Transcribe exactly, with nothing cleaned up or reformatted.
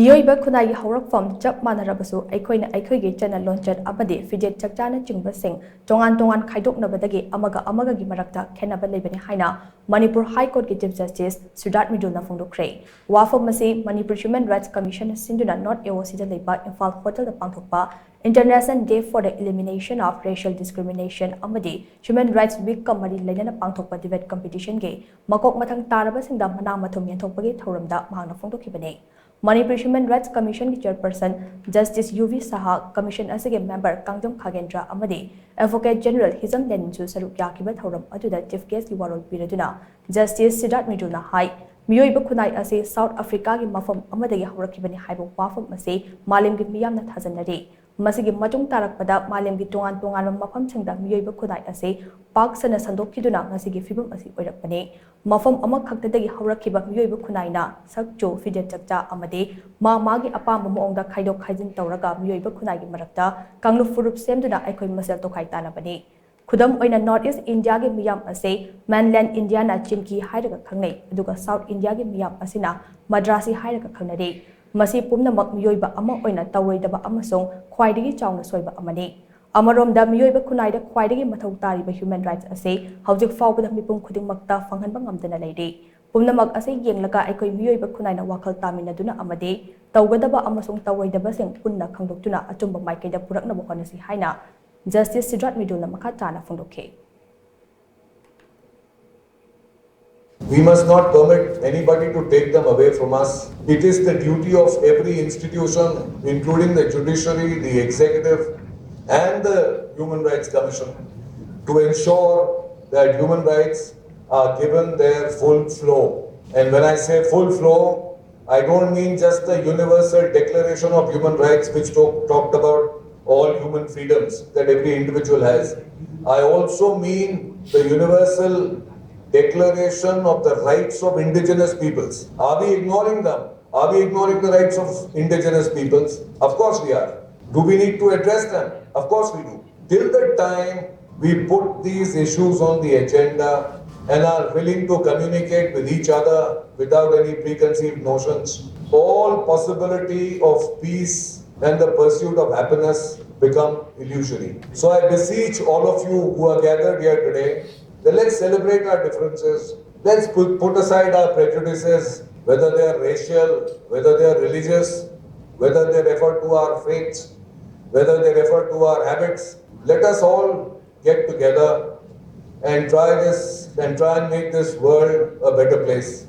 ꯃꯤꯑꯣꯏꯕ ꯈꯨꯟꯅꯥꯏꯒꯤ ꯍꯧꯔꯛꯐꯝ ꯆꯞ ꯃꯥꯟꯅꯔꯕꯁꯨ, ꯑꯩꯈꯣꯏꯅ ꯑꯩꯈꯣꯏꯒꯤ ꯆꯠꯅ ꯂꯣꯟꯆꯠ ꯑꯃꯗꯤ ꯐꯤꯖꯦꯠ ꯆꯛꯆꯥꯅꯆꯤꯡꯕꯁꯤꯡ ꯇꯣꯉꯥꯟ ꯇꯣꯉꯥꯟ ꯈꯥꯏꯗꯣꯛꯅꯕꯗꯒꯤ ꯑꯃꯒ ꯑꯃꯒꯒꯤ ꯃꯔꯛꯇ ꯈꯦꯠꯅꯕ ꯂꯩꯕꯅꯤ ꯍꯥꯏꯅ ꯃꯅꯤꯄꯨꯔ ꯍꯥꯏ ꯀꯣꯔꯠꯀꯤ ꯆꯤꯐ ꯖꯁꯇꯤꯁ ꯁꯤꯗꯥꯔꯠ ꯃꯤꯗꯨꯜꯅ ꯐꯣꯡꯗꯣꯛꯈ꯭ꯔꯦ꯫ ꯋꯥꯐꯝ ꯑꯁꯤ ꯃꯅꯤꯄꯨꯔ ꯍ꯭ꯌꯨꯃꯦꯟ ꯔꯥꯏꯠꯁ ꯀꯃꯤꯁꯟꯅ ꯁꯤꯟꯗꯨꯅ ꯅꯣꯔꯠ ꯑꯦ ꯑꯣ ꯁꯤꯗ ꯂꯩꯕ ꯏꯝꯐꯥꯜ ꯍꯣꯇꯦꯜꯗ ꯄꯥꯡꯊꯣꯛꯄ International Day for the Elimination of Racial Discrimination ꯑꯃꯗꯤ ꯍ꯭ꯌꯨꯃꯦꯟ ꯔꯥꯏꯠꯁ ꯋꯤꯛꯀ ꯃꯔꯤ ꯂꯩꯅꯅ ꯄꯥꯡꯊꯣꯛꯄ ꯗꯤꯕꯦꯠ ꯀꯝꯄꯤꯇꯤꯁꯟꯒꯤ ꯃꯀꯣꯛ ꯃꯊꯪ ꯇꯥꯔꯕꯁꯤꯡꯗ ꯃꯅꯥ ꯃꯊꯨꯝ ꯌꯦꯟꯊꯣꯛꯄꯒꯤ ꯊꯧꯔꯝꯗ ꯃꯍꯥꯛꯅ ꯐꯣꯡꯗꯣꯛꯈꯤꯕꯅꯤ꯫ ꯃꯅꯤꯄꯨꯔ ꯍ꯭ꯌꯨꯃꯦꯟ ꯔꯥꯏꯠꯁ ꯀꯃꯤꯁꯟꯒꯤ chairperson justice U V Saha, commission ꯑꯁꯤꯒꯤ ꯃꯦꯝꯕꯔ ꯀꯥꯡꯖꯝ ꯈꯥꯒꯦꯟꯗ꯭ꯔ ꯑꯃꯗꯤ ꯑꯦꯗꯚꯣꯀꯦꯠ ꯖꯦꯅꯔꯦꯜ ꯍꯤꯖꯝ ꯂꯦꯅꯤꯟꯁꯨ ꯁꯔꯨꯛ ꯌꯥꯈꯤꯕ ꯊꯧꯔꯝ ꯑꯗꯨꯗ ꯆꯤꯐ ꯒꯦꯁꯀꯤ ꯋꯥꯔꯣꯜ ꯄꯤꯔꯗꯨꯅ ꯖꯁꯇꯤꯁ ꯁꯤꯗꯥꯔꯠ ꯃꯤꯗꯨꯜꯅ ꯍꯥꯏ, ꯃꯤꯑꯣꯏꯕ ꯈꯨꯟꯅꯥꯏ ꯑꯁꯤ ꯁꯥꯎꯠ ꯑꯐ꯭ꯔꯤꯀꯥꯒꯤ ꯃꯐꯝ ꯑꯃꯗꯒꯤ ꯍꯧꯔꯛꯈꯤꯕꯅꯤ ꯍꯥꯏꯕ ꯋꯥꯐꯝ ꯑꯁꯤ ꯃꯥꯂꯦꯝꯒꯤ ꯃꯤꯌꯥꯝꯅ ꯊꯥꯖꯅꯔꯤ꯫ ꯃꯁꯤꯒꯤ ꯃꯇꯨꯡ ꯇꯥꯔꯛꯄꯗ ꯃꯥꯂꯦꯝꯒꯤ ꯇꯣꯉꯥꯟ ꯇꯣꯉꯥꯟꯕ ꯃꯐꯝꯁꯤꯡꯗ ꯃꯤꯑꯣꯏꯕ ꯈꯨꯟꯅꯥꯏ ꯑꯁꯤ ꯄꯥꯛ ꯁꯟꯅ ꯁꯟꯗꯣꯛꯈꯤꯗꯨꯅ ꯉꯁꯤꯒꯤ ꯐꯤꯕꯝ ꯑꯁꯤ ꯑꯣꯏꯔꯛꯄꯅꯤ꯫ ꯃꯐꯝ ꯑꯃꯈꯛꯇꯗꯒꯤ ꯍꯧꯔꯛꯈꯤꯕ ꯃꯤꯑꯣꯏꯕ ꯈꯨꯟꯅꯥꯏꯅ ꯁꯛ ꯆꯨ, ꯐꯤꯖꯦꯠ ꯆꯛꯆꯥ ꯑꯃꯗꯤ ꯃꯥ ꯃꯥꯒꯤ ꯑꯄꯥꯝꯕ ꯃꯑꯣꯡꯗ ꯈꯥꯏꯗꯣꯛ ꯈꯥꯏꯖꯤꯟ ꯇꯧꯔꯒ ꯃꯤꯑꯣꯏꯕ ꯈꯨꯟꯅꯥꯏꯒꯤ ꯃꯔꯛꯇ ꯀꯥꯡꯂꯨꯞ ꯐꯨꯔꯨꯞ ꯁꯦꯝꯗꯨꯅ ꯑꯩꯈꯣꯏ ꯃꯁꯦꯜ ꯇꯣꯈꯥꯏ ꯇꯥꯅꯕꯅꯤ꯫ ꯈꯨꯗꯝ ꯑꯣꯏꯅ, ꯅꯣꯔꯠ ꯏꯁ ꯏꯟꯗꯤꯌꯥꯒꯤ ꯃꯤꯌꯥꯝ ꯑꯁꯤ ꯃꯦꯟꯂꯦꯟ ꯏꯟꯗꯤꯌꯥꯅ ꯆꯤꯡꯀꯤ ꯍꯥꯏꯔꯒ ꯈꯪꯅꯩ, ꯑꯗꯨꯒ ꯁꯥꯎꯠ ꯏꯟꯗꯤꯌꯥꯒꯤ ꯃꯤꯌꯥꯝ ꯑꯁꯤꯅ ꯃꯗ꯭ꯔꯥꯁꯤ ꯍꯥꯏꯔꯒ ꯈꯪꯅꯔꯤ꯫ ꯃꯁꯤ ꯄꯨꯝꯅꯃꯛ ꯃꯤꯑꯣꯏꯕ ꯑꯃ ꯑꯣꯏꯅ ꯇꯧꯔꯣꯏꯗꯕ ꯑꯃꯁꯨꯡ ꯈ꯭ꯋꯥꯏꯗꯒꯤ ꯆꯥꯎꯅ ꯁꯣꯏꯕ ꯑꯃꯅꯤ꯫ ꯑꯃꯔꯣꯝꯗ, ꯃꯤꯑꯣꯏꯕ ꯈꯨꯟꯅꯥꯏꯗ ꯈ꯭ꯋꯥꯏꯗꯒꯤ ꯃꯊꯧ ꯇꯥꯔꯤꯕ ꯍ꯭ꯌꯨꯃꯦꯟ ꯔꯥꯏꯠꯁ ꯑꯁꯤ ꯍꯧꯖꯤꯛ ꯐꯥꯎꯕꯗ ꯃꯤꯄꯨꯝ ꯈꯨꯗꯤꯡꯃꯛꯇ ꯐꯪꯍꯟꯕ ꯉꯝꯗꯅ ꯂꯩꯔꯤ꯫ ꯄꯨꯝꯅꯃꯛ ꯑꯁꯤ ꯌꯦꯡꯂꯒ ꯑꯩꯈꯣꯏ ꯃꯤꯑꯣꯏꯕ ꯈꯨꯟꯅꯥꯏꯅ ꯋꯥꯈꯜ ꯇꯥꯃꯤꯟꯅꯗꯨꯅ ꯑꯃꯗꯤ ꯇꯧꯒꯗꯕ ꯑꯃꯁꯨꯡ ꯇꯧꯔꯣꯏꯗꯕꯁꯤꯡ ꯄꯨꯟꯅ ꯈꯪꯗꯣꯛꯇꯨꯅ ꯑꯆꯨꯝꯕ ꯃꯥꯏꯀꯩꯗ ꯄꯨꯔꯛꯅꯕ ꯍꯣꯠꯅꯁꯤ ꯍꯥꯏꯅ ꯖꯁꯇꯤꯁ ꯁꯤꯗ꯭ꯔꯥꯠ ꯃꯤꯗꯨꯜꯅ ꯃꯈꯥ ꯇꯥꯅ ꯐꯣꯡꯗꯣꯛꯈꯤ꯫ We must not permit anybody to take them away from us. It is the duty of every institution, including the judiciary, the executive, and the Human Rights Commission, to ensure that human rights are given their full flow. And when I say full flow, I don't mean just the Universal Declaration of Human Rights, which talk, talked about all human freedoms that every individual has. I also mean the Universal Declaration of the Rights of Indigenous Peoples. Are we ignoring them? Are we ignoring the rights of indigenous peoples? Of course we are. Do we need to address them? Of course we do. Till the time we put these issues on the agenda, and are willing to communicate with each other without any preconceived notions, all possibility of peace and the pursuit of happiness become illusory. So I beseech all of you who are gathered here today that let's celebrate our differences. Let's put, put aside our prejudices, whether they are racial, whether they are religious, whether they refer to our faiths, whether they refer to our habits. Let us all get together and try this and try and make this world a better place.